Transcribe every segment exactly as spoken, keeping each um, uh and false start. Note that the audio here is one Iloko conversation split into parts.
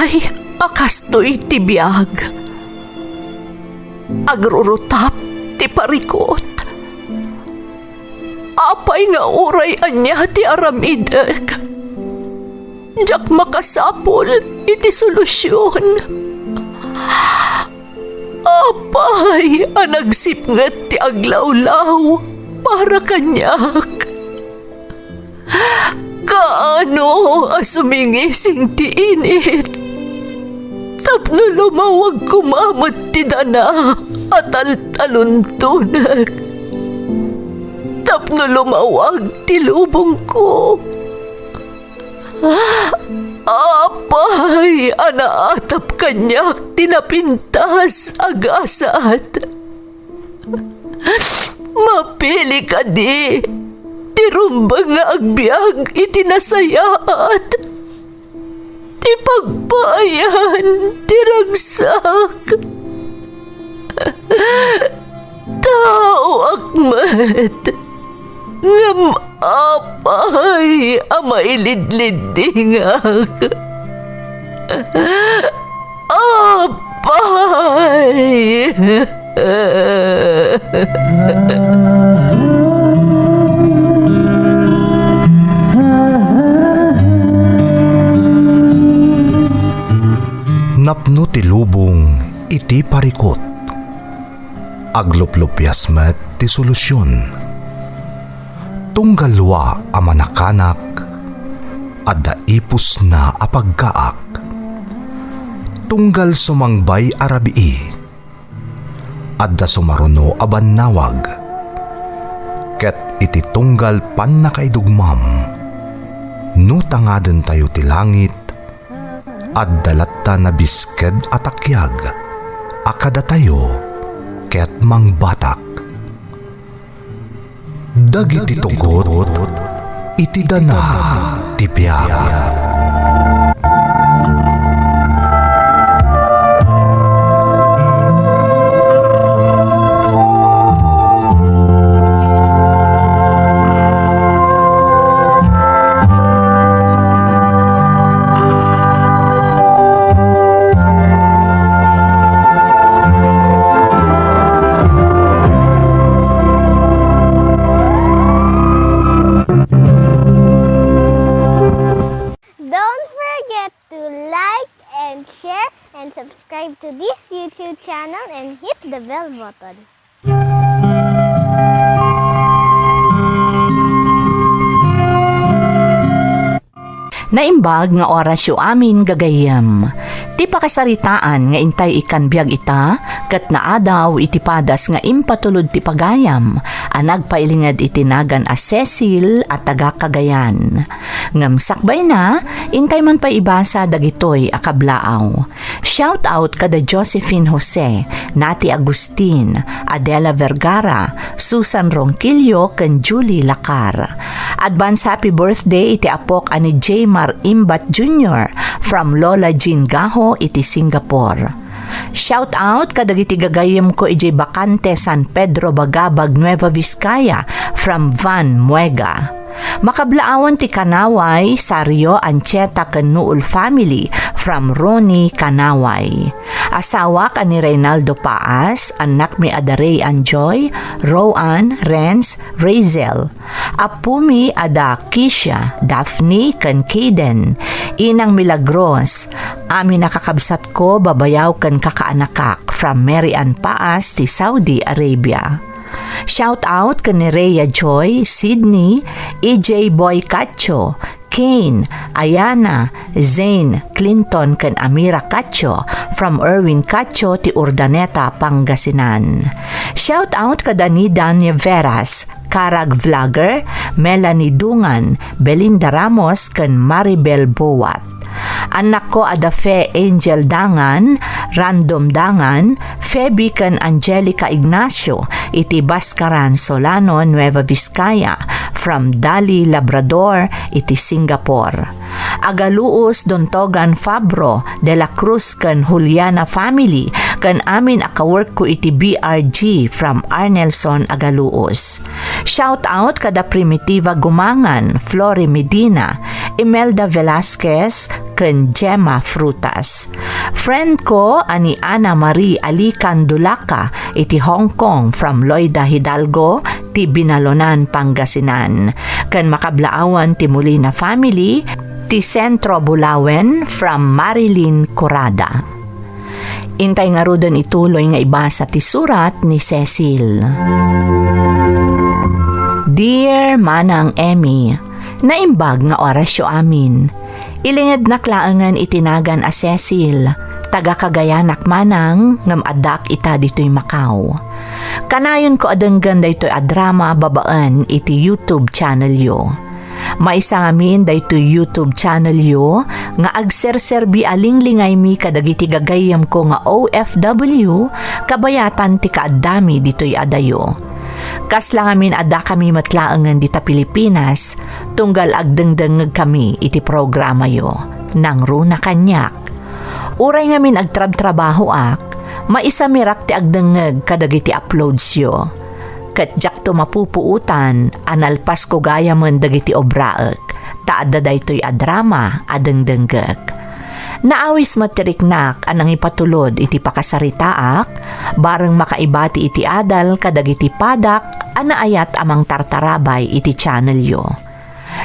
Ay, a kastoy ti biag. Agrurutap ti parikut. Apay nga uray ania ti aramidek, diak makasapul iti solusion. Apay a nagsipnget ti aglawlaw para kaniak? Kaano a sumingising ti init tapno lumawag koma met ti dana a taltaluntonek, tapno lumawag ti lubongko? Apay a naatap kaniak ti napintas a gasat? Mapili kadi ti rumbeng nga agbiag iti nasayaat, ti pagpaayan ti ragsak? Taoak met, ngem apay a mailidliddingak? Apay! Napno ti lubong iti parikut. Agluplupias met ti solusion. Tunggal dua a manakanak, adda ipusna a pagkaak. Tunggal sumangbay a rabii, adda sumaruno a bannawag. Ket iti tunggal pannakaidugmam, no tangadentayo ti langit, adda latta nabisked a takiag a kadatayo ket mangbatak. Dagiti tugot iti dana ti biag. Don't forget to like and share and subscribe to this YouTube channel and hit the bell button. Naimbag nga orasyo amin, gagayyem. Ti pakasaritaan nga intay ikkan biag ita, ket naadaw iti padas nga impatulod ti pagayam a nagpailinged iti nagan a Cecil a taga Cagayan. Ngem sakbayna, intay man pay ibasa dagitoy a kablaaw. Shout out kada Josephine Jose, Nati Agustin, Adela Vergara, Susan Ronquillo, ken Julie Lacar. Advance happy birthday iti apok a ni Jmar Imbat Junior from Lola Jean Gaho iti Singapore. Shout out kadagiti gagayyemko idiay Bacante, San Pedro Bagabag, Nueva Vizcaya from Van Muega. Makablaawan ti Kanaway, Sario, Anchieta, ken Nuul family from Ronnie Kanaway. Asawak a ni Reynaldo Paas, annakmi a da Ray and Joy, Rowan, Renz, Razel. Appomi a da Kisha, Daphne, ken Kayden. Inang Milagros, amin a kakabsatko, babayaw, ken kakaanakak from Mary Ann Paas ti Saudi Arabia. Shout out ken ni Rhea Joy, Sydney, E J Boy Cacho, Kane, Ayana, Zane, Clinton, ken Amira Cacho from Erwin Cacho ti Urdaneta, Pangasinan. Shout out kada Nidan Nieveras, Karag Vlogger, Melanie Dungan, Belinda Ramos, ken Maribel Buwat. Annakko a da Fe Angel Dangan, Random Dangan, Feby ken Angelica Ignacio iti Bascaran, Solano, Nueva Vizcaya, from Dali Labrador iti Singapore. Agaluos Dontogan Fabro, De La Cruz ken Juliana family, ken amin a kaworkko iti B R G from Arnelson Agaluos. Shout out kada Primitiva Gumangan, Flory Medina, Imelda Velasquez, ken Gemma Frutas. Friend ko a ni Ana Marie Alican Dulaca iti Hong Kong from Loida Hidalgo ti Binalonan, Pangasinan. Ken makablaawan ti Molina family ti Centro Bulawen from Marilyn Curada. Intay ngaruden ituloy nga ibasa ti surat ni Cecil. Dear Manang Emmy, naimbag nga orasyo amin. Ilingednak laengen iti nagan a Cecil, taga Cagayanak manang ngem addaak ita ditoy Macau. Kanayonko a denggen daytoy a drama babaen iti YouTube channelyo. Maysa ngamin daytoy YouTube channelyo nga agserserbi a linglingaymi kadagiti gagayyemko nga O F W kabayatan ti kaaddami ditoy adayo. Kasla ngamin addakami met laengen dita Pilipinas, tunggal agdengdengngegkami iti programayo. Nangruna kaniak. Uray ngamin agtrabtrabahoak, maisamirak ti agdengngeg kadagiti uploadsyo. Ket diakto mapupuotan a nalpasko gayamen dagiti obraek, ta adda daytoy a drama a dengdenggek. Naawis met ti riknak a nangipatulod iti pakasaritaak, bareng makaibati iti adal kadagiti padak a naayat a mangtartarabay iti channelyo.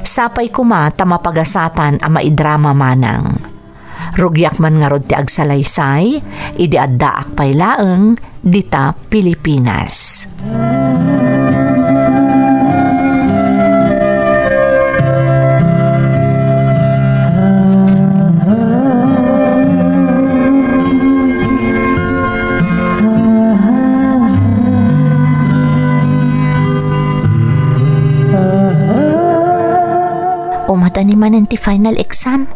Sapay koma ta mapagasatan a maidrama manang. Rugiak man ngarud ti agsalaysay, idi addaak pay laeng dita Pilipinas. Umadani manen ti final exam.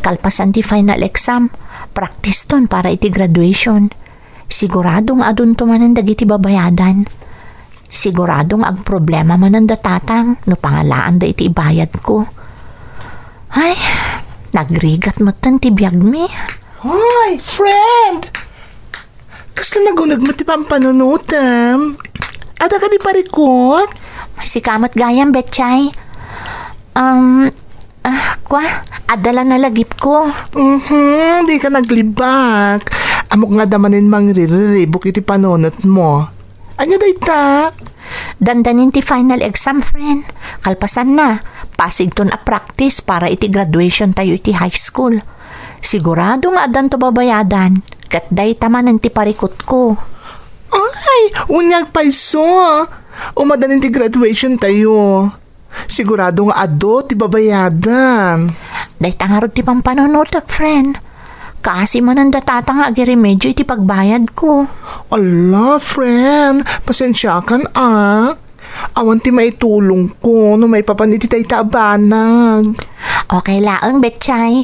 Kalpasan ti final exam, practice ton para iti graduation. Sigurado nga adunto manen dagiti babayadan. Sigurado nga agproblema manen da tatang no pangalaanda iti ibayadko. Ay, nagrigat metten ti biagmi. Hoy, friend! Kasla naguneg met ti pampanunotem? Adda kadi parikut? Sika met gayam, Betchay. Um, ah, kwa, adda la nalagipko. Mhm, dika naglibak. Ammok nga adda manen mangririribuk iti panunotmo. Ania dayta? Dandanin ti final exam, friend. Kalpasanna, pasigton a practice para iti graduation tayo iti high school. Sigurado nga addanto babayadan, ket dayta manen ti parikutko. Ay, wen nga agpayso. Umadanin ti graduation tayo. Sigurado nga adu ti babayadan. Dayta ngarud ti pampanunotek, friend. Kaasi manen da tata nga agiremedyo iti pagbayadko. Ala, friend, pasensiakan a. Awan ti maitulongko no maipapan iti dayta a banag. Okay laeng, Betchay.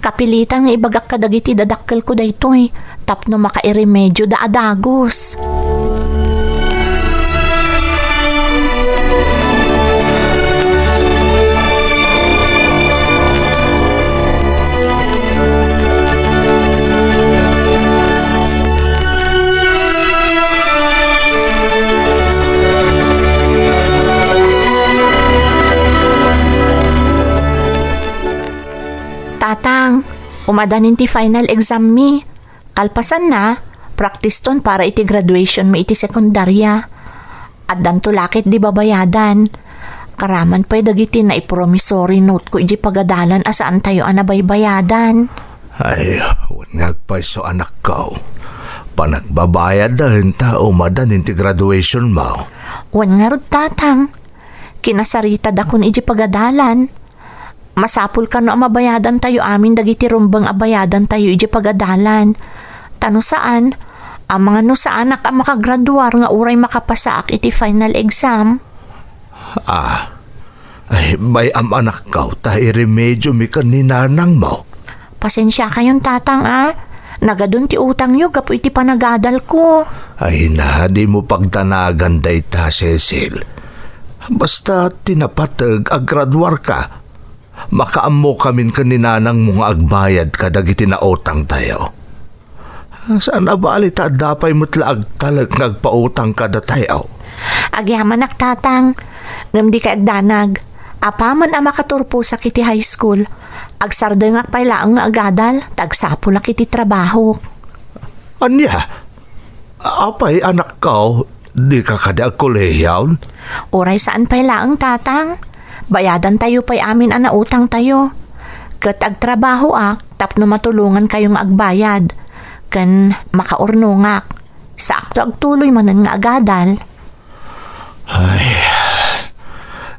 Kapilitan nga ibagak kadagiti dadakkelko daytoy tapno makairemedioda a dagus. Tatang, umadanin ti final exam mi. Kalpasanna, practice ton para iti graduation mi iti sekundarya. Addanto la ket di babayadan. Karaman pay dagiti naipromissory note ko iti pagadalan a saantayo a nabaybayadan. Ay, wen nga agpayso, anakko. Panagbabayad da enta umadanin ti graduation mo. Wen ngarud, tatang. Kinasaritada kun iti pagadalan. Masapul kano a mabayadantayo amin dagiti rumbeng a bayadantayo iti pagadalan. Ta no saan, amangan no saanak a makagraduar nga uray makapasaak iti final exam. Ah, ay, bay-am, anakko, ta iremediomi ken ni nanangmo. Pasensiakayon, tatang, a. Nagadun ti utangyo gapu iti panagadalko. Ay na, dimo pagdanagan dayta, Cecil. Basta ti napateg a graduarka, makaammokamin ken ni nanangmo nga agbayad kadagiti nautangtayo. Saan a bali ta adda pay met la agtalek nga agpautang kadatayo. Agyamanak, tatang, ngem dika agdanag. Apaman a makaturposak iti high school, agsardengak pay laeng nga agadal, ta agsapulak iti trabahok. Ania? Apay, anakko, dika kadi agkolehiaw? Uray saan pay laeng, Tatang. Bayadantayo pay amin a nautangtayo. Ket agtrabahoak tapno matulongankayo nga agbayad, ken makaurnongak. Saakto agtuloy manen nga agadal. Ay,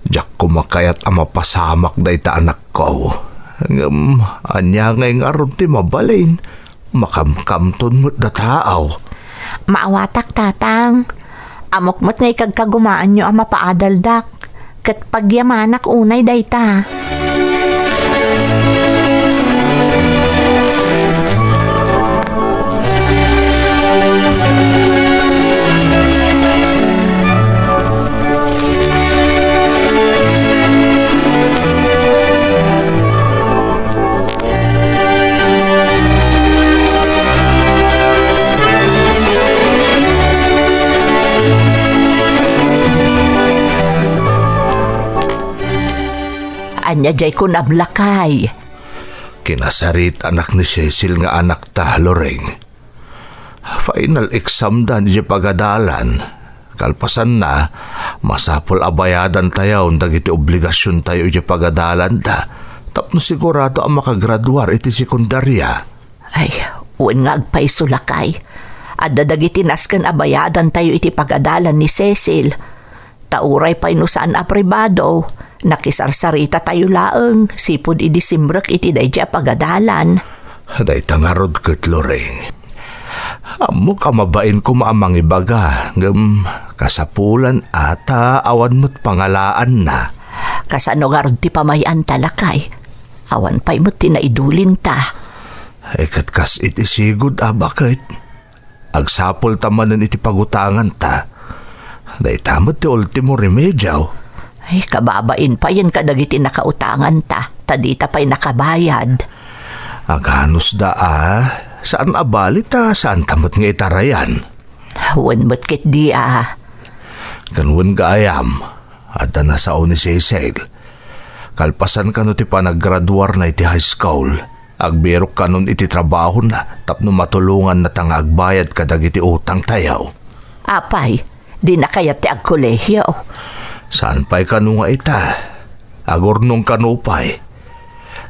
diak koma kayat a mapasamak dayta anakko. Ngem ania ngay ngarud ti mabalin? Makamkamton met dataw. Maawatak, Tatang. Ammok met nga ikagkagumaanyo a mapaadaldak, ket pagyamanak unay dayta. Ania diay kunam, lakay? Kinasaritanak ni Cecil nga anakta, Loreng. Final exam da idiay pagadalan. Kalpasanna, masapul a bayadantayon dagiti obligasiontayo idiay pagadalanda tapno sigurado a makagraduar iti sekundaria. Ay, wen nga agpayso, lakay. Adda dagiti nasken a bayadantayo iti pagadalan ni Cecil. Ta uray pay no saan a pribado, nakisarsaritatayo laeng sipud idi simrek iti daydiay a pagadalan. Dayta ngarud ket, Loreng. Ammok a mabain koma a mangibaga, ngem kasapulan a ta awan met pangalaanna. Kasano ngarud ti pamay-anta, lakay? Awan pay met ti naidulinta. Eh, ket kas iti sigud a baket. Agsapulta manen iti pagutanganta. Dayta met ti ultimo remedio. Ay, kababain payen kadagiti nakautanganta, ta dita pay nakabayad. Aganusda a, saan a bali ta saanta met nga itarayan. Wen met ketdi a. Ken wen gayam, adda nasao ni Cecil. Kalpasan kano ti panaggraduarna iti high school, agbirok kanon iti trabahona tapno matulongannata nga agbayad kadagiti utangtayo. Apay, dina kayat ti agkolehiyo? Saan pay kano nga ita? Agurnong kano pay.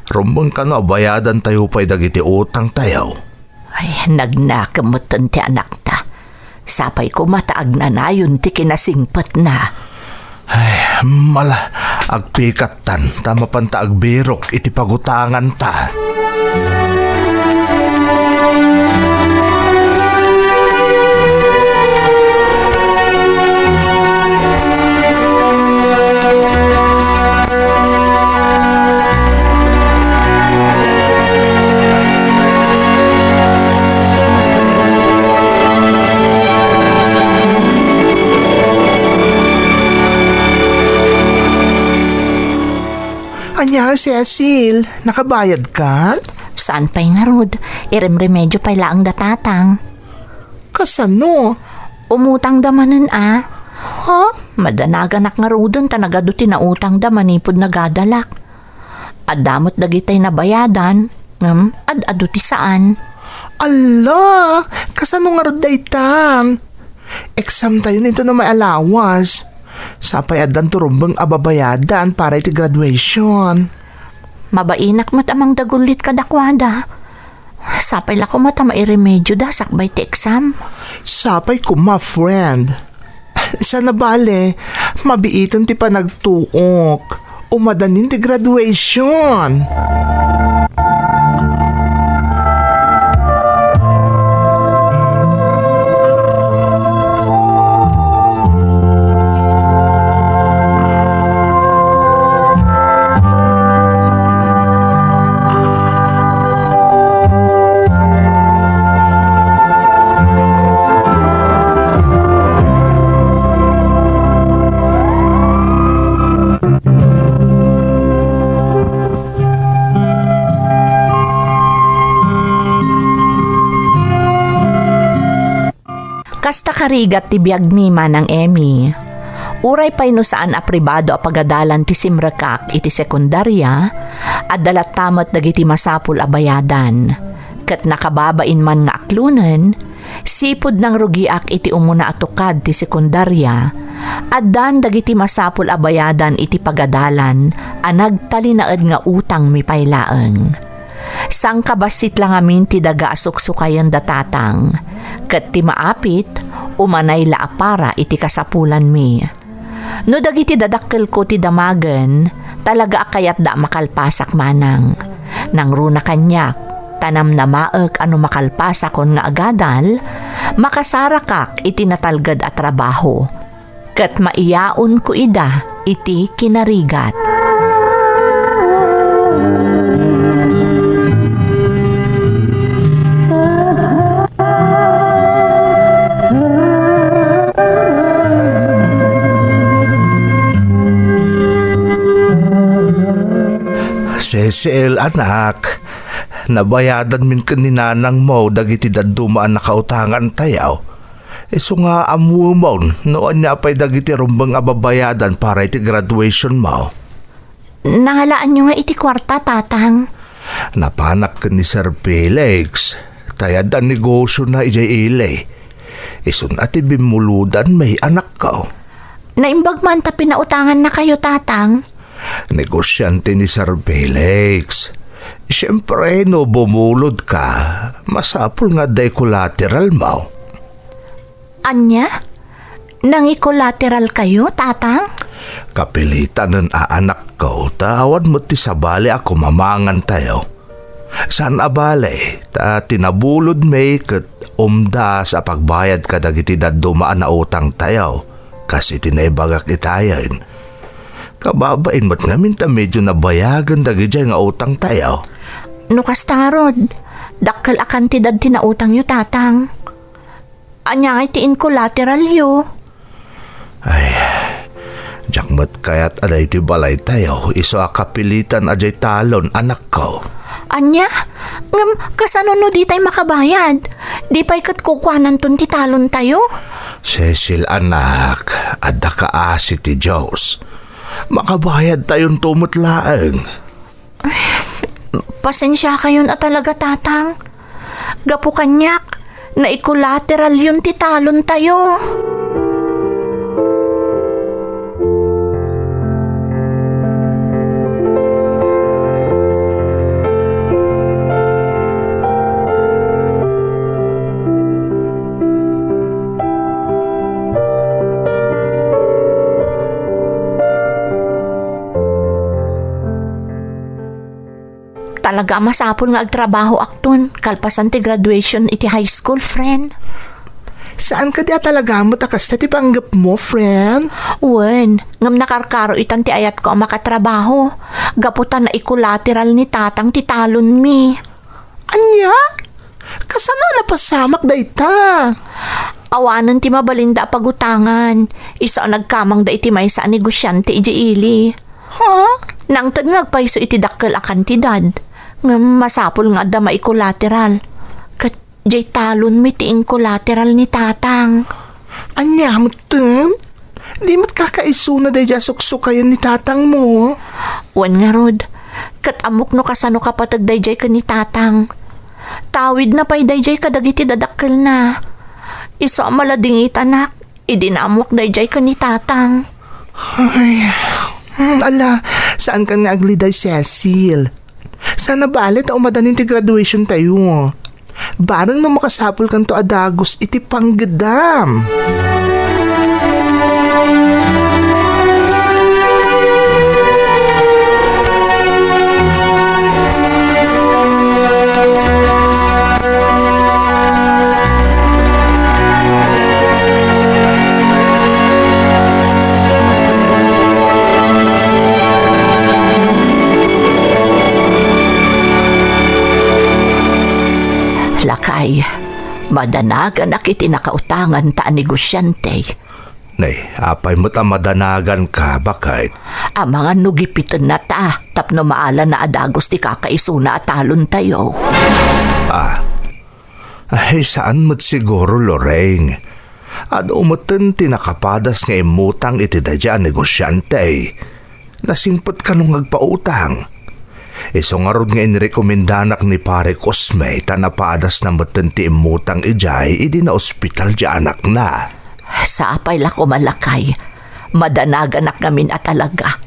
Rumbeng kano a bayadantayo pay dagiti utangtayo. Ay, nagnakem metten ti anakta. Sapay koma ta agnanayon ti kinasingpetna. Ay, mala, agpikattan, ta mapanta agbirok iti pagutanganta. Ania, Cecil, nakabayad ka? Saan pay ngarud? Iremremedio pay laeng da tatang. Kasano? Umutang da manen a. Ha? Madanaganak ngaruden ta nagadu ti nautang da manipud nagadalak. Adda met dagitay nabayadan, ngem ad-adu ti saan. Alla! Kasano ngarud daytan? Exam tayo nito na may alawas. Sapay addan turumbeng a babayadan para iti graduation. Mabainak met a mangdagullit kadakuada. Sapay la koma ta mairemedio da sakbay ti exam. Sapay koma, friend. Sana bale, mabiiten ti panagtuok. Umadanin ti graduation. Kasta karigat ti biagmi, Manang Emmy. Uray pay no saan a pribado a pagadalan ti simrekak iti sekundaria, adda latta met dagiti masapul a bayadan. Ket nakababain man nga aklonen, sipud nangrugiak iti umuna a tukad ti sekundaria, addan dagiti masapul a bayadan iti pagadalan a nagtalinaed nga utangmi pay laeng. Sangkabassit la ngamin ti daga a suksukayen da tatang, ket ti maapit, umanay la a para iti kasapulanmi. No dagiti dadakkelko ti damagen, talaga a kayatda a makalpasak manang. Nangruna kaniak, ta namnamaek a no makalpasakon nga agadal, makasarakak iti natalged a trabaho. Ket maiyaonko ida iti kinarigat. Cecil, anak, nabayadanmin ken ni nanangmo dagiti dadduma a nakautangantayo. Isu nga ammuemon no ania pay dagiti rumbeng a babayadan para iti graduationmo. Nangalaanyo nga iti kuarta, Tatang? Napanak ken ni Sir Felix, ta adda negosiona idiay ili. Isun a ti bimmulodanmi, anakko. Naimbag man ta pinautangannakayo, Tatang? Negosiante ni Sir Felix. Siempre, no bumulod ka, masapul nga adda collateralmo. Ania? Nangi-collateralkayo, Tatang? Kapilitanen a, anakko, ta awan met ti sabali a kumamangantayo. Saan a bale, ta ti nabulodmi ket umdas a pagbayad kadagiti dadduma a nautangtayo, kas iti naibagak itayen. Kababain met ngamin ta medio nabayagen dagidiay nga utangtayo. No kasta ngarud, dakkel a kantidad ti nautangyo, Tatang. Ania ngay ti in-collateralyo? Ay, diak met kayat a daytoy balaytayo, isu a kapilitan a diay talon, anakko. Ania? Ngem kasano no ditay makabayad? Di pay ket kukuananton ti talontayo? Cecil, anak, adda kaasi ti Dios. Makabayadtayonto met laeng. Pasensiakayon a talaga, Tatang. Gapu kaniak, naikolateralyon ti talontayo. Talaga a masapul nga agtrabahoakton kalpasan ti graduation iti high school, friend. Saan kadi a talaga met a kasta ti panggepmo, friend? Wen, ngem nakarkaro itan ti ayatko a makatrabaho, gapu ta naikolateral ni Tatang ti talonmi. Ania? Kasano a napasamak dayta? Awanen ti mabalinda a pagutangan, isu a nagkamangda iti maysa a negosiante idiay ili. Ha? Nangted nga agpayso iti dakkel a kantidad, ngem masapul nga adda maikolateral. Ket diay talonmi ti inkolateral ni Tatang. Ania metten? Di met kakaisuna daydiay a suksukayen ni Tatangmo? Wen ngarud, ket ammok no kasano kapateg daydiay ken ni Tatang. Tawidna pay daydiay kadagiti dadakkelna. Isu a maladingitanak idi naammoak daydiay ken ni Tatang. Ay, hmm, ala, saankan nga agliday, Cecil. Saan a bale ta umadanin ti graduation tayo. Bareng no makasapulkanto a dagus iti panggedam. Lakay, madanaganak iti nakautanganta a negosiante. Nay, apay met a madanaganka, baket? Amangan no gipitenna ta, tapno maalana a dagus ti kakaisuna a talontayo. Ah, ay, saan met siguro, Lorraine. Adu metten ti nakapadas nga immutang iti daydiay a negosiante. Nasingpet kano nga agpautang. Isu ngarud nga inrekomendanak ni Pare Cosme ta napadasna metten ti immutang idiay idi naospital ti anakna. Sapay la koma, lakay. Madanaganak ngamin a talaga.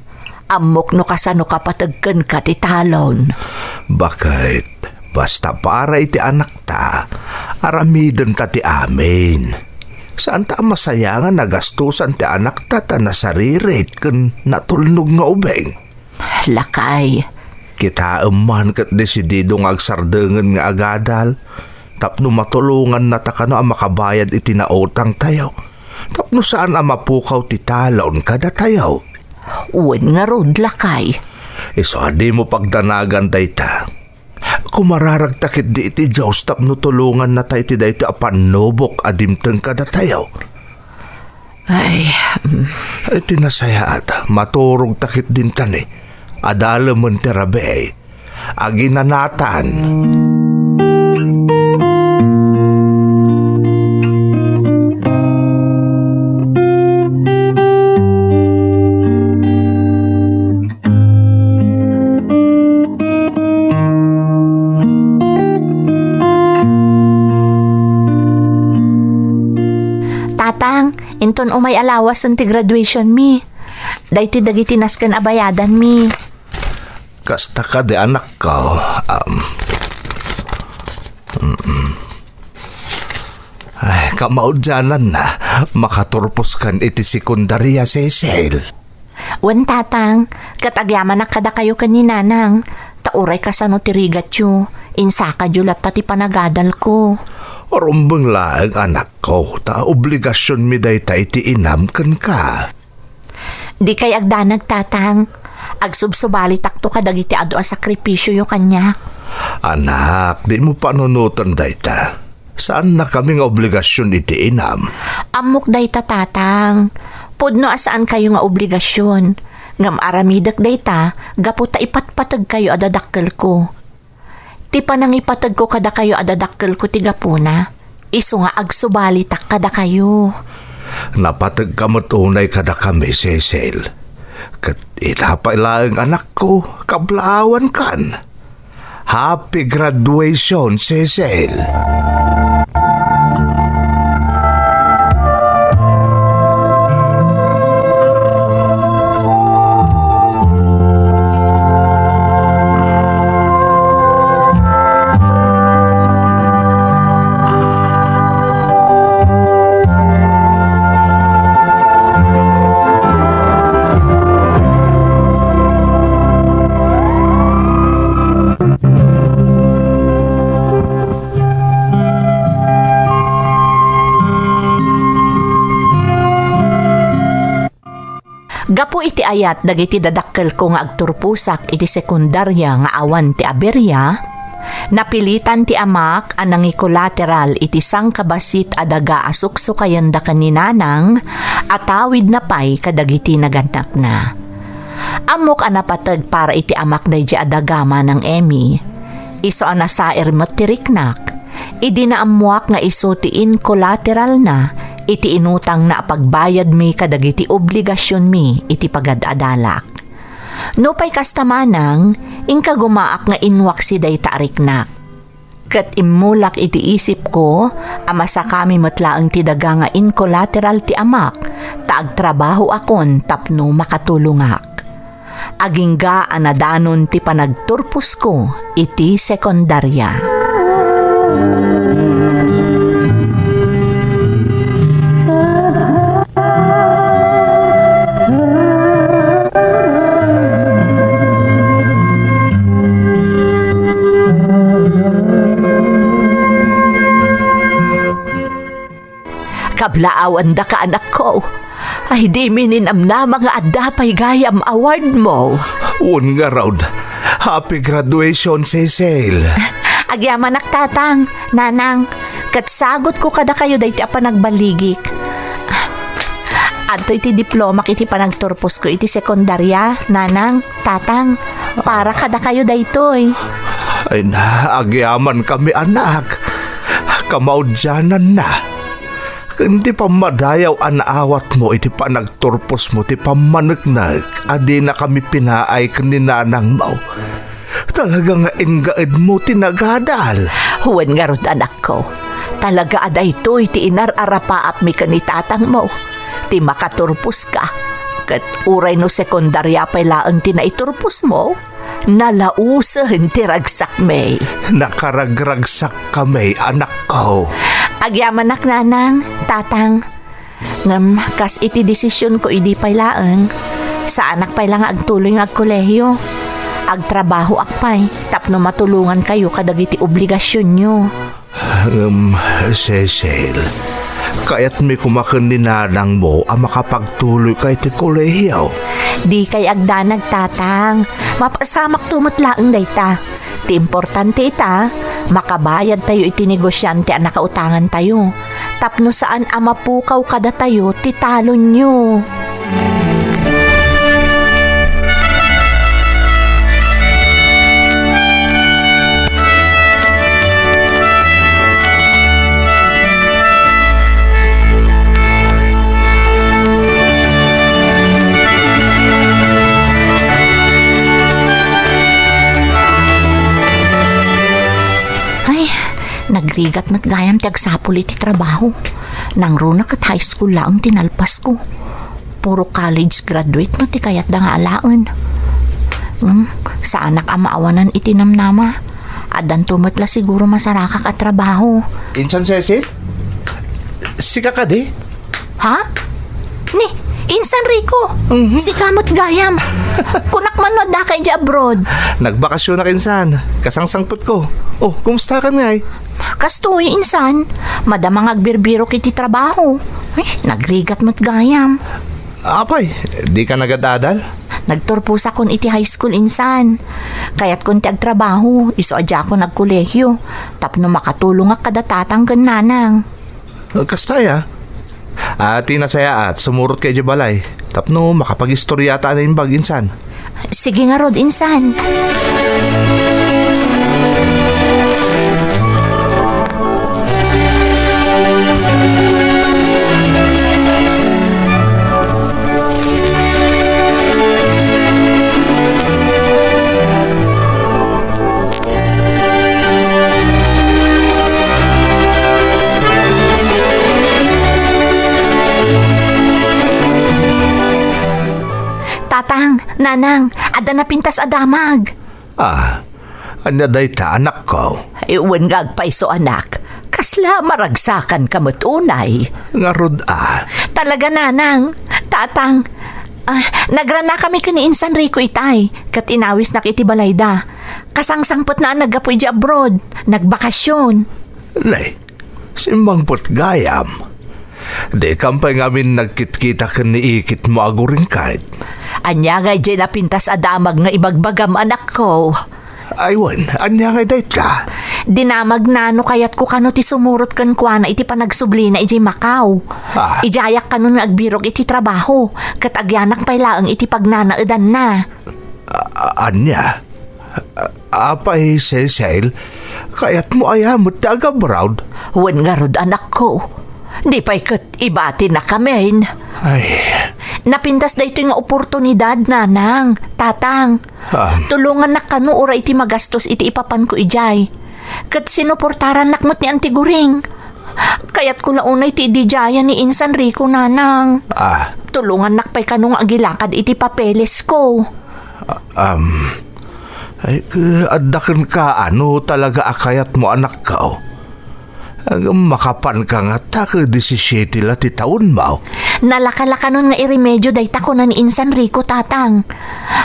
Ammok no kasano kapateg kenka ti talon. Baket, basta para iti anakta, aramidenta ti amin. Saanta a masayangan a gastusan ti anakta ta nasaririt ken natulnog nga ubing. Lakay. Kitaem man ket desidido nga agsardengen nga agadal tapno matulongannata kano a makabayad iti nautangtayo, tapno saan a mapukaw ti talon kadatayo. Wen ngarud, lakay. Isu a dimo pagdanagan dayta. Kumararagta ketdi iti Dios tapno tulongannata iti daytoy a pannubok a dimteng kadatayo. Ay, mm. Iti nasayaat, maturogta ketdin tani. Adalemen ti rabii. Aginanatan. Tatang, inton umay a lawasen ti graduation mi. Daytoy dagiti nasken a bayadan mi. Kasta kadi, anakko. Um, mm-mm. Ay, kamaudiananna, makaturpos kan iti sekundaria, Cecil. Wen, Tatang, ket agyamanak kadakayo ken ni Nanang, ta uray kasano ti rigatyo, insakadyo latta ti panagadalko. Rumbeng laeng, anakko, ta obligasionmi dayta iti inam kenka. Dikay agdanag, Tatang. Agsubsubalitakto kadagiti adu a sakripisioyo kaniak. Anak, dimo panunoten dayta. Saannakami nga obligasion iti inam. Ammok dayta, Tatang. Pudno a saankayo nga obligasion. Ngem aramidek dayta gapu ta ipatpategkayo a dadakkelko. Ti panangipategko kadakayo a dadakkelko ti gapuna, isu nga agsubalitak kadakayo. Napategka met unay kadakami, Cecil. Ket ita pay laeng, anakko, kablaawankan. Happy graduation, Cecil! Gapu iti ayat dagiti dadakkelko nga agturposak iti sekundaria nga awan ti aberia, napilitan ti amak a nangikolateral iti sangkabassit a daga a suksukayenda ken ni Nanang a tawidna pay kadagiti nagannakna. Ammok a napateg para iti amak daydiay a daga, Manang Emmy. Isu a nasair met ti riknak, idi naammoak nga isu ti inkolateralna iti inutangna a pagbayadmi kadagiti obligasionmi iti pagad-adalak. Nupay kasta, Manang, inkagumaak nga inwaksi dayta a riknak. Ket immulak iti isipko a masakami met laeng ti daga nga inkolateral ti amak ta agtrabahoakon tapno makatulongak. Agingga a nadanon ti panagturposko iti sekundaria. Kablaawandaka, anakko. Ay, dimi ninamnama nga adda pay gayam awardmo. Wen ngarud, happy graduation, Cecil. Agyamanak, Tatang, Nanang, ket sagutko kadakayo daytoy a panagbaligik. Adtoy ti diplomak iti panagturposko iti sekundaria, Nanang, Tatang, para kadakayo daytoy. Ay na, agyamankami, anak. Kamaudiananna. Ken ti pammadayaw a naawatmo iti panagturposmo ti pammaneknek a dinakami pinaay ken ni nanangmo. Talaga nga ingaedmo ti nagadal. Wen ngarud, anakko, talaga a daytoy ti inar-arapaapmi ken ni tatangmo, ti makaturposka. Ket uray no sekundaria pay laeng ti naiturposmo, nalausen ti ragsakmi. Nakaragragsakka, May, anakko. Agyamanak, nanang, tatang. Ngem kas iti desisionko idi pay laeng, saanak pay la nga agtuloy nga agkolehiyo. Agtrabahoak pay tapno matulongankayo kadagiti obligasionyo. Ngem, Cecil, kayatmi koma ken ni nanangmo a makapagtuloyka iti kolehiyo. Dikay agdanag, tatang. Mapasamakto met laeng dayta. Ti importante ita, makabayadtayo iti negosiante a nakautangantayo, tapno saan a mapukaw kadatayo ti talonyo. Ay, nagrigat met gayam ti agsapul iti trabaho. Nangruna ket high school laeng ti nalpasko. Puro college graduate no ti kayatda nga alaen. Hmm, saanak a maawanan iti namnama. Addanto met la siguro masarakak a trabaho. Insan, Cecil? Sika kadi? Ha? Ni, insan Rico? Mhm. Sika met gayam. Kunak man no addaka idiay abroad. Nagbakasionak, insan. Kasangsangpetko. Oh, kumustakan ngay? Kastoy, insan. Madama nga agbirbirok iti trabaho. Ay, nagrigat met gayam. Apay, dika nagad-adal? Nagturposakon iti high school, insan. Kayatkon ti agtrabaho, isu a diakon agkolehiyo, tapno makatulongak kada tatang ken nanang. Kasta aya? A, ti nasayaat, sumurotka idiay balay, tapno makapagistoriata a naimbag, insan. Sige ngarud, insan. Tatang, nanang, adda napintas a damag. Ah, ania dayta, anakko? Wen nga agpayso, anak. Kasla maragsakanka met unay. Ngarud a? Talaga, nanang, tatang. Ah, nagranakami ken ni Insan Rico itay, ket inawisnak iti balayda. Kasangsangpetna a naggapu idiay abroad. Nagbakasion. Nay, simmangpet gayam. Dikam pay ngamin nagkitkita ken ni ikitmo a guringkat. Ania ngay diay napintas a damag nga ibagbagam, anakko? Ay wen, ania ngay dayta? Dinamagna no kayatko kano ti sumurot kenkuana iti panagsublina idiay Macau. Ah. Idiayak kano nga agbirok iti trabaho, ket agyanak pay laeng iti pagnanaedanna. A-, a-, ania? A-, apay, Cecil, kayatmo aya met ti agabroad? Wen ngarud, anakko. Di pay ket ibatinakamin. Ay. Napintas daytoy nga oportunidad, nanang, tatang. Ah. Tulongannak kano uray iti magastos iti ipapanko idiay. Ket sinuportarannak met ni Auntie Guring. Kayatko la unay ti ididiayan ni Insan Rico, nanang. Ah. Tulongannak pay kano nga agilakad iti papelesko. Ah, um, ay, eh, adda kenka no talaga a kayatmo, anakko. Ngem makapanka ngata ket disisiete la ti taonmo. Nalakalakanon nga iremedio dayta kuna ni Insan Rico, tatang.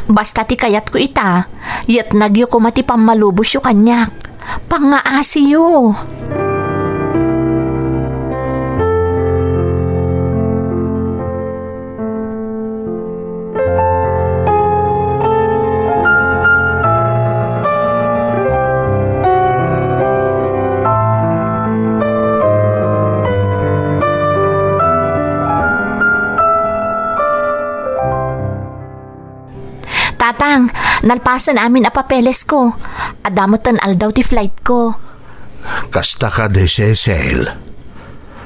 Basta ti kayatko ita, yetnagyo koma ti pammalubosyo kaniak. Pangngaasiyo. Tatang, nalpasen amin a papelesko. Adda metten aldaw ti flightko. Kasta kadi, Cecil.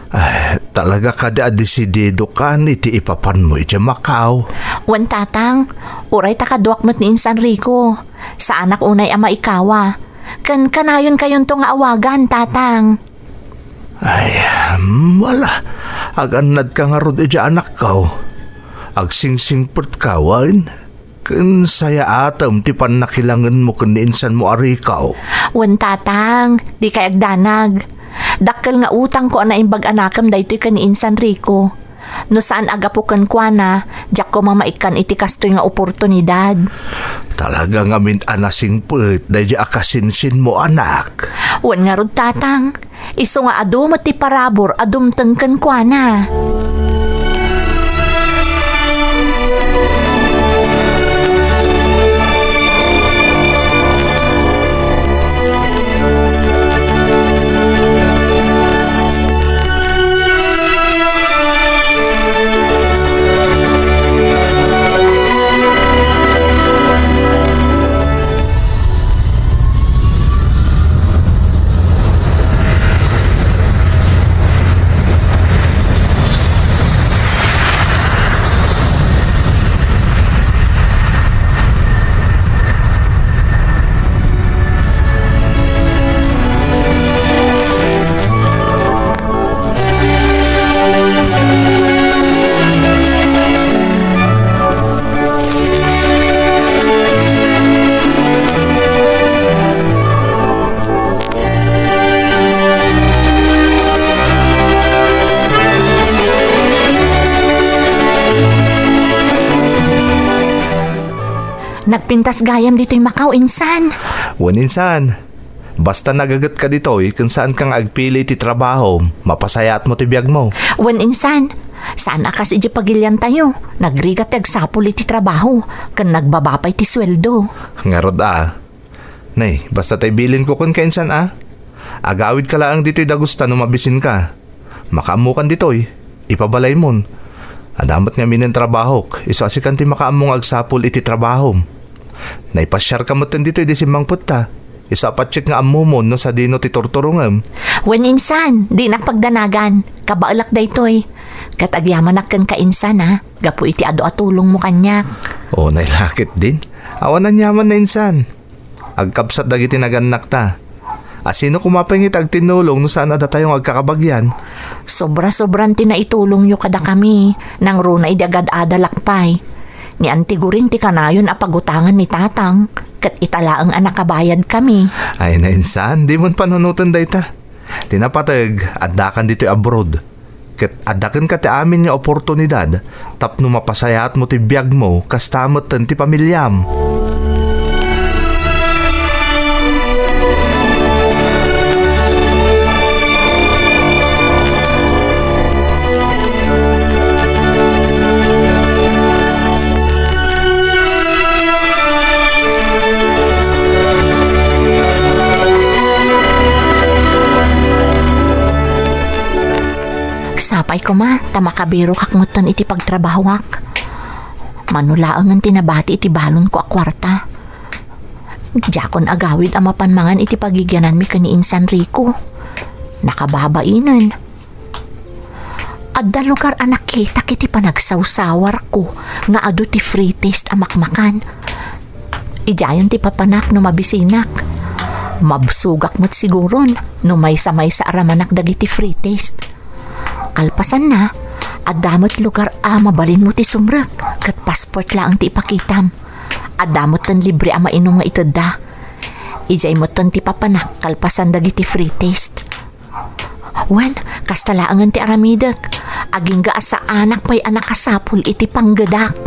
Ay, talaga kadi a desididokan iti ipapanmo idiay Macau? Wen, Tatang. Uray ta kaduak met ni Insan Rico. Saanak unay a maikawa. Ken kanayonkayonto nga awagan, Tatang. Ay, wala. Agannadka ngarud idiay anakko. Agsingsingpetka, wen? Ken sayaatem ti pannakilangenmo ken ni insanmo a Rico. Wen, Tatang, dikay agdanag. Dakkel nga utangko a naimbag a nakem daytoy ken ni Insan Rico. No saan a gapu kenkuana, diakko mamaikkan iti kastoy nga oportunidad. Talaga ngamin a nasingpet daydiay a kasinsinmo, anak. Wen ngarud, Tatang. Isu nga adu met ti parabur a dumteng kenkuana. Nagpintas gayam ditoy Macau, insan. Wen, insan. Basta nagagetka ditoy ken saanka nga agpili iti trabaho, mapasayaatmo ti biagmo. Wen, insan. Saan a kas idiay pagiliantayo. Nagrigat ti agsapul iti trabaho, ken nagbaba pay ti sueldo. Ngarud a. Nay, basta tay bilinko kenka, insan a. Agawidka laeng ditoy dagusta no mabisinka. Makaammokan ditoy, ipabalaymon. Adda met ngaminen trabahok, isu a sikan ti makaammo nga agsapul iti trabahom. Naipasiarka metten ditoy idi simmangpetta, isu a patiek nga ammomon no sadino ti turturongem. Wen, insan, dinak pagdanagan, kabaelak daytoy. Ket agyamanak kenka, insan a, gapu iti adu a tulongmo kaniak. O, nailakit din. Awan aniaman na, insan. Agkabsat dagiti nagannakta. A sino koma pay nga iti agtinnulong no saan a datayo nga agkakabagian? Sobra-sobran ti naitulongyo kadakami, nangruna idi agad-adalak pay. Ni Anti Guring ti kanayon a pagutangan ni Tatang, ket ita laeng a nakabayadkami. Ay, nainsan, dimon panunoten dayta. Ti napateg, addakan ditoy abroad. Ket adda kenka ti amin nga oportunidad tapno mapasayaatmo ti biagmo kasta metten ti pamiliam. Sapay koma ta makabirokak metten iti pagtrabahoak. Mano laengen ti nabati iti balonko a kuarta. Diakon agawid a mapan mangan iti pagigiananmi ken ni Insan Rico. Nakababainen. Adda lugar a nakitak iti panagsawsawarko nga adu ti free taste a makmakan. Idiayen ti papanak no mabisinak. Mabsogak met siguron no maysa-maysa a ramanak dagiti free taste. Kalpasanna, adda met lugar a mabalinmo ti sumrek ket passport laeng ti ipakitam. Adda metten libre a mainum nga itedda. Idiay metten ti papanak kalpasan dagiti free taste. Wen, kasta laengen ti aramidek. Agingga a saanak pay a nakasapul iti panggedak.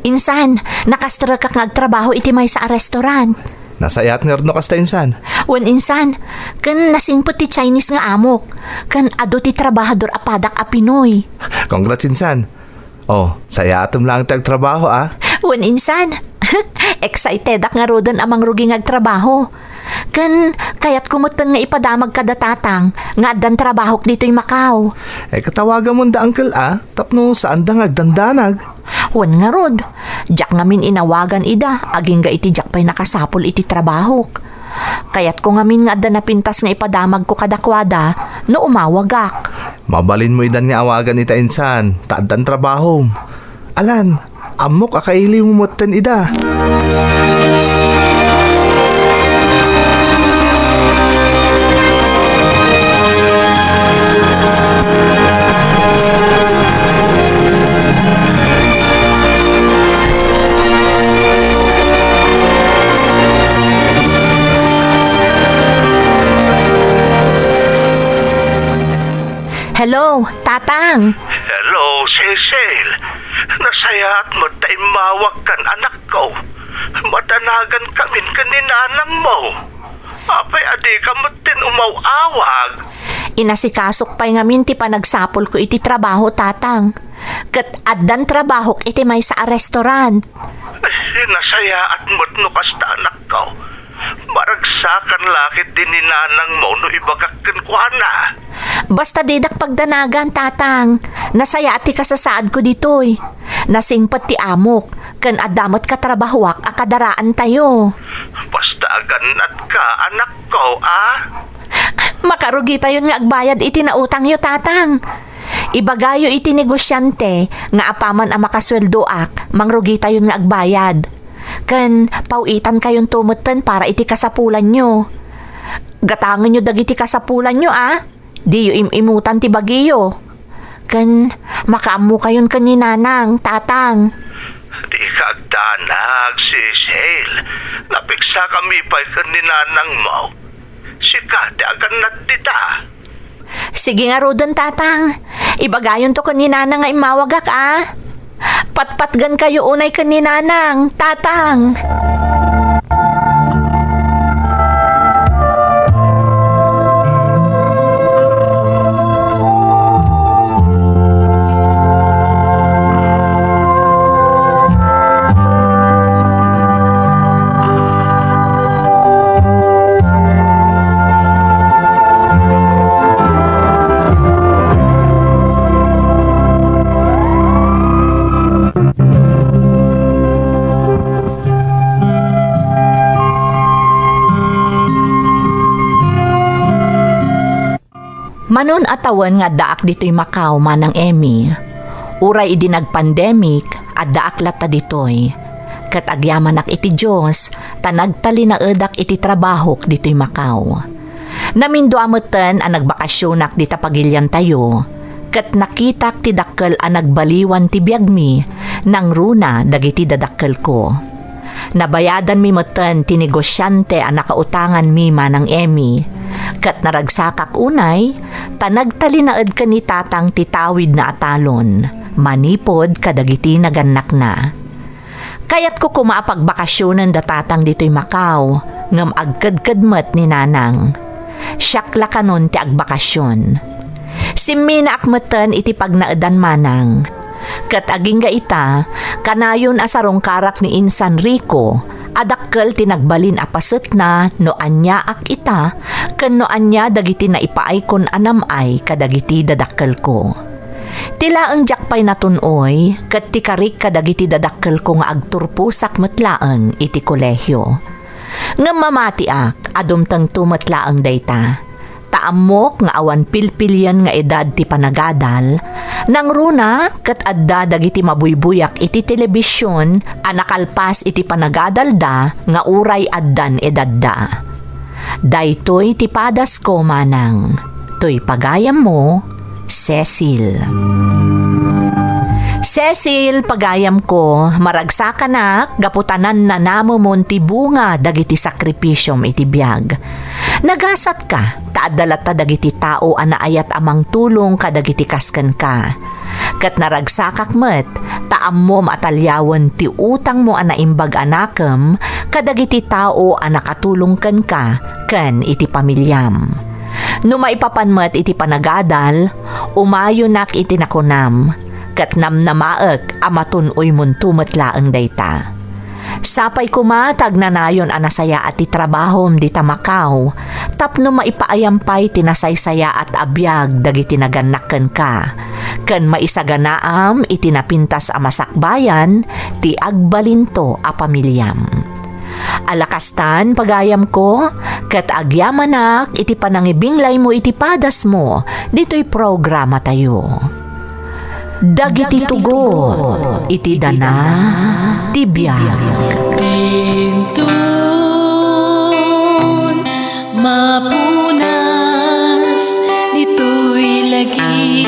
Insan, nakastrek ak nga agtrabaho iti maysa a restaurant. Nasayaat ngarud no kasta, insan. Wen, insan, ken nasingpet ti Chinese nga amok, ken adu ti trabahador a padak a Pinoy. Congrats, insan. O, sayaatem laeng ti agtrabaho, a? Wen, insan, Excitedak ngaruden a mangrugi nga agtrabaho. Ken kayatko metten nga ipadamag kada tatang nga addan trabahok ditoy Macau. Eh, katawagamon da, uncle, a, tapno saanda nga agdandanag. Wen ngarud, diak ngamin inawagan ida, agingga iti diak pay nakasapul iti trabahok. Kayatko ngamin nga adda napintas nga ipadamagko kadakuada no umawagak. Mabalinmo idan nga awagan ita insan, ta addan trabahom. Alan, ammok a kailiwmo metten ida. Hello, Tatang! Hello, Cecil! Nasayaat met ta immawagkan, anakko. Madanagan kamin ken ni nanangmo. Apay a dika metten umaw-awag? Inasikasok pay ngamin ti panagsapulko iti trabaho, Tatang. Ket addan trabahok iti maysa a restaurant. Nasayaat met no kasta, anakko. Maragsakan la ketdi ni nanangmo no ibagak kenkuana. Basta didak pagdanagan, Tatang. Nasayaat ti kasasaadko ditoy. Nasingpet ti amok, ken adda met katrabahoak a kadaraantayo. Basta agannatka, anakko, a? Makarugitayon nga agbayad iti nautangyo, Tatang. Ibagayo iti negosiante nga apaman a makasueldoak, mangrugitayon nga agbayad. Ken paw-itankayonto metten para iti kasapulanyo. Gatangenyo dagiti kasapulanyo, a? Diyo im-imutan ti bagiyo. Ken makaammokayon ken ni Nanang, Tatang. Dika agdanag, Cecil. Napiksakami pay ken ni nanangmo. Sika ti agannad dita. Sige ngaruden, Tatang. Ibagayonto ken ni Nanang nga immawagak, a? Patpatgenkayo unay ken ni Nanang, Tatang. Manon a tawen nga addaak ditoy Macau, Manang Emmy. Uray idi nag-pandemic, addaak latta ditoy. Ket agyamanak iti Dios, ta nagtalinaedak iti trabahok ditoy Macau. Namindua metten a nagbakasionak dita pagiliantayo, ket nakitak ti dakkel a nagbaliwan ti biagmi nangruna dagiti dadakkelko. Nabayadanmi metten ti negosiante a nakautanganmi, Manang Emmy, ket naragsakak unay ta nagtalinaed ken ni Tatang ti tawidna a talon manipud kadagiti nagannakna. Kayatko koma a pagbakasionen da Tatang ditoy Macau, ngem agkedked met ni Nanang. Siak la kanon ti agbakasion. Simminaak metten iti pagnaedan, Manang. Ket agingga ita, kanayon a sarungkarak ni Insan Rico a dakkel ti nagbalin a pasetna no aniaak ita ken no ania dagiti naipaaykon a nam-ay kadagiti dadakkelko. Ti laeng diak pay natun-oy ket ti karik kadagiti dadakkelko nga agturposak met laeng iti kolehio. Ngem mamatiak a dumtengto met laeng dayta. Ta ammok nga awan pilpilian nga edad ti panagadal, nangruna ket adda dagiti mabuybuyak iti telebision a nakalpas iti panagadalda nga uray addan edadda. Daytoy ti padasko, Manang. Toy pagayammo, Cecil. Cecil, pagayamko, maragsakanak gapu ta nannanamemon ti bunga dagiti sakripisiom iti biag. Nagasatka, ta adda latta dagiti tao a naayat a mangtulong kadagiti kas kenka. Ket naragsakak met, ta ammom a taliawen ti utangmo a naimbag a nakem kadagiti tao a nakatulong kenka ken iti pamiliam. No maipapan met iti panagadal, umayonak iti nakunam, ket namnamaek a matun-oymonto met laeng dayta. Sapay koma ta agnanayon a nasayaat ti trabahom dita Macau tapno maipaayam pay ti nasaysayaat a biag dagiti nagannak kenka, ken maisaganaam iti napintas a masakbayan ti agbalinto a pamiliam. Ala kastan, pagayamko, ket agyamanak iti panangibinglaymo iti padasmo ditoy programatayo. Dagiti tugot iti dana ti biag. Inton mapunas ditoy lagi.